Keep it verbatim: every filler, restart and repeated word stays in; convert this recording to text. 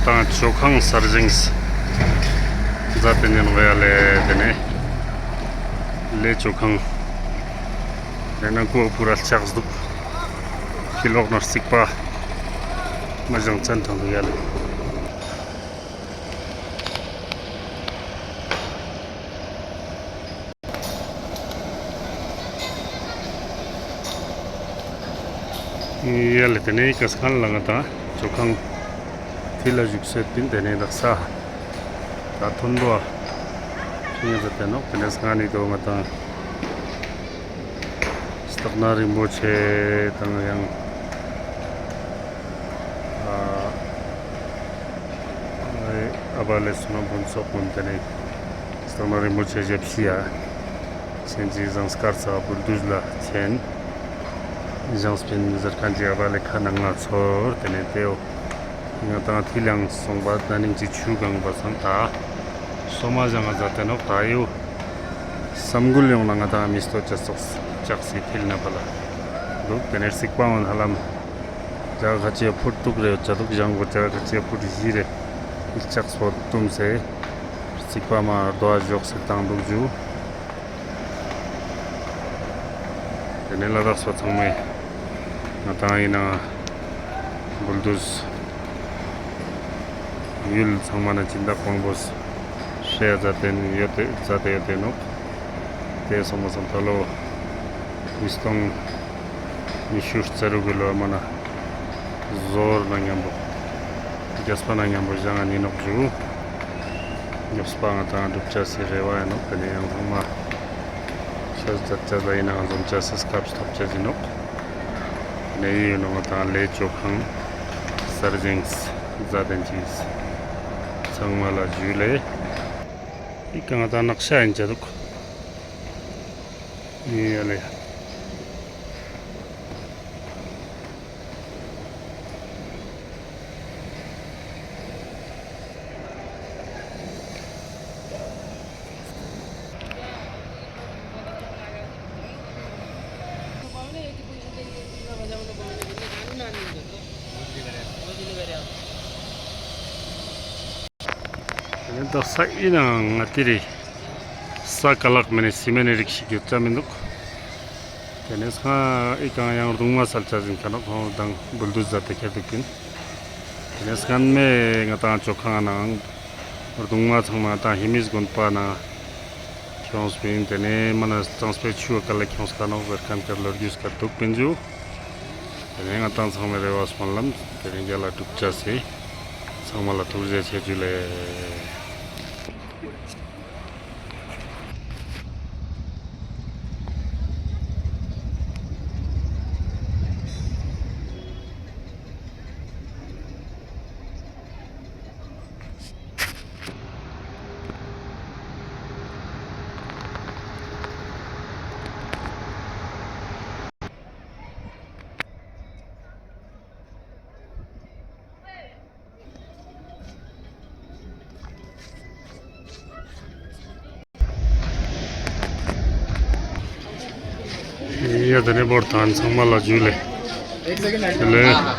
ཏང་ཇོ་ཁང་གསར་བཞེངས་མཛད་དེ་ཉན་བ་ཡ་ལེ། ཏེ་ནེ་ལེ་ཇོ་ཁང་ཏེ་ནང་ཀོ་པུ་ར་ལྕགས་འདུག་ཕི་ལོག་ན་རྩིག་པ་མ་བཞེངས་ཅན་ཐང་འདུག་ཡ་ལེ། ཡ་ལེ། ཏེ་ནེ་ཀ་སང་ལ་ང་ཏང་ཇོ་ཁང་ཕི་ལ་བཞུགས་སེ་ཏེ་ནེ་དག་ས་ད་ཐོན་པོ་ཨ་ཉེ་ཟ་ཏེ་ནོག་ཏེ་ནེ་སྔ་ནི་དོ་ང་ཏང་སྟག་སྣ་རིན་པོ་ཆེ་དང་ཡང་ཨ་ཨ་བ་ལེ་སུ་མ་ཕུན་ཚོགས་ཀུན་ཏེ་ནེ་སྟག་སྣ་རིན་པོ་ཆེ་ཞབས་ཕྱི་ཡ་ཆེན་ཅིག་ཟངས་དཀར་ཚ་བུལ་དུས་ལ་ཆེན་ཞང་སྤིན་ཟེར་ཁན་ཅིག་ཨ་བ་ལེ་ཁ་ནང་ང་ཚོར་ཏེ་ནེ་ཏེའོ་ང་ཏང་ཐིལ་ཡང་སོང་པ་ན་ནིང་ཅིག་ཆུ་གང་པ་སང་ད་སོ་མ་ཞང་ང་ཟ་ཏེ་ནོག་ད་ཡོ་སམ་གུལ་ཡོང་ན་ང་ཏང་མི་སྟོ་ཅ་སོགས་ཅག་སི་ཐིལ་ན་པ་ལ་འདུག་ཏེ་ནེ་རྩིག་པ་འོན་ཧ་ལམ་ཇ་ཁ་ཅེ་ཕུར་ཏུག་རེ་ཡོད་ཅ་འདུག་ཞང་པོ་ཇ་ཁ་ཅེ་ཕུར་བཞི་རེ་ལྕགས་སོ་བཏུམས་སེ་རྩིག་པ་མ་རྡོ་ཨ་ཞོག་སེ་བཏང་འདུག་ཞུ། ཏེ་ནེ་ལ་དྭགས་པ་ཚང་མས་ང་ཏང་ཨིན་ན་བུལ་དུས་ཡུལ་ཚང་མ་ན་སྦྱིན་བདག་དཔང་པོ་ཧྲེ་ཡ་ཛད་དེ་ཡོད་དེ་ཛད་དེ་ཡོད་དེ་ནོག་ཏེ་སོང་མ་སོང་ད་ལོ་ཉིས་སྟོང་ཉི་ཤུ་རྩ་དྲུག་གི་ལོ་མ་ན་ཟོར་ན་ཉམ་པོ་རྒྱས་པ་ན་ཉམ་པོ་ཞང་ཨ་ནི་ནོག་ཞུ། རྒྱས་པ་ང་ཏང་གྲུབ་ཅེས་སི་རེ་བ་ཡིན་ནོག་ཏེ་ནེ་ཡང་ཚང་མ་ཤོད་ཛད་ཅེས་ལ་ཨིན་ན་འཛོམས་ཅེས་སི་སྐབས་ཐོབ་ཅེས་ཨིན་ནོག་ཏེ་ནེ་ཡོད་ནོག་ང་ཏང་ལེ་ཇོ་ཁང་གསར་བཞེངས་ཛད་དེན་ཅིག་ཚང་མ་ལ་ཇུ་ལེ། ཨི་ཀ་ང་ཏང་ནག་ཤ་ཨིན་ཅ་འདུག་ཨི་ཡ་ལེ། ཏེ་ནེ་དག་ས་ཨིན་ནའང་ང་ཏི་རི་ས་ཀ་ལག་མེ་ནེ་སི་མེན་ནི་རིགས་ཤིག་ཡོད་ཅ་མི་འདུག་ཏེ་ནེ་སྔ་ཨི་ཀ་ཡང་རྡུང་མ་སལ་ཅ་ཟིན་ཁ་ནོག་ཁོང་དང་བུལ་དུས་ཛད་དེ་ཁྱེར་འདུག་ཨིན། ཏེ་ནེ་སྔན་མེ་ང་ཏང་ཇོ་ཁང་ནང་རྡུང་མ་ཚང་མ་ང་ཏང་ཧེ་མིས་དགོན་པ་ནང་ཁྱོངས་པིན། ཏེ་ནེ་མ་ན་གཙང་སྤེ་ཆུ་བ་ཀ་ལ་ཁྱོངས་ཁ་ནོག་ཟེར་ཁན་ཀར་ལོ་རྒྱུས་ཀར་འདུག་པིན་ཇུ། ཏེ་ནེ་ང་ཏང་ཚང་མའི་རེ་བ་སྨོན་ལམ་ཏེ་ནེ་རྒྱ་ལ་སྒྲུབ་ཅེས་སི་ཚང་མ་ལ་ཐུགས་རྗེ་ཆེ་ཇུ་ལེ། ཡ་ཏེ་ནེ་བོར་ཐང་ཚང་མ་ལ་ཇུ་ལེ། ཇུ་ལེ།